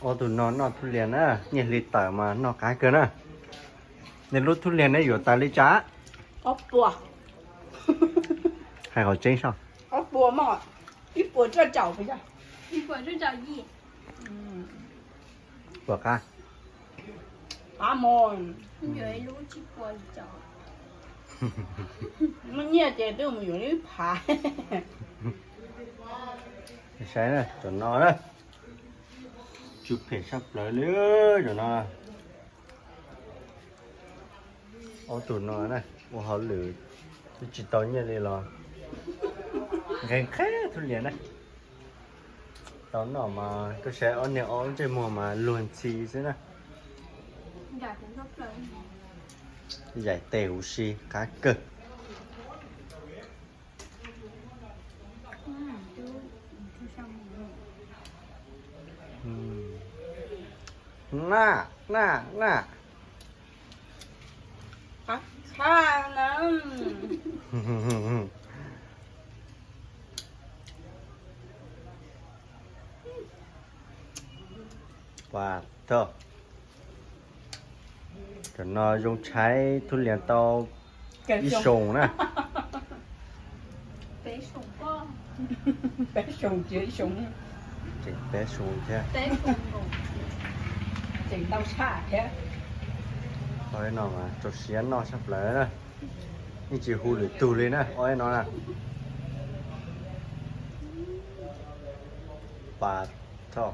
Ob tug no noj thub lias na, nyiaj hli tawm mas noj qab kawg na. Nej lub thub lias neb yuav tas li cas? Ob puas. Hais qhov tseeb soj. Ob puas mog, ib puas roj caum puas yog? Ib puas roj caum yim. Puas qab? Qab mog. Yuav ib lub tsib puas caum. Muaj nyiaj ces twb mus yuav ib phav. Saib na, cov no na. Tsw phem saj plaws li cov no. Ob tug no na, ua hauj lwm twb tsis tau nyiaj li los nqhis nqhis thub lias na. Tau noj mas koj saib ob niag ob lub ntsej muag mas luag ntxhi xwb na. Yaim tes huv si qab kawg. Na, na, na. Ua tog, cov no zoo tshaib thub lias tau ib xyoos na. Tseem peb xyoos thiab. Tseem ntau tshaj thiab. Ob no mas rau siab noj saj plaws na. Yeej tsis hu lwm tug li na, ob no na. Pas thoj.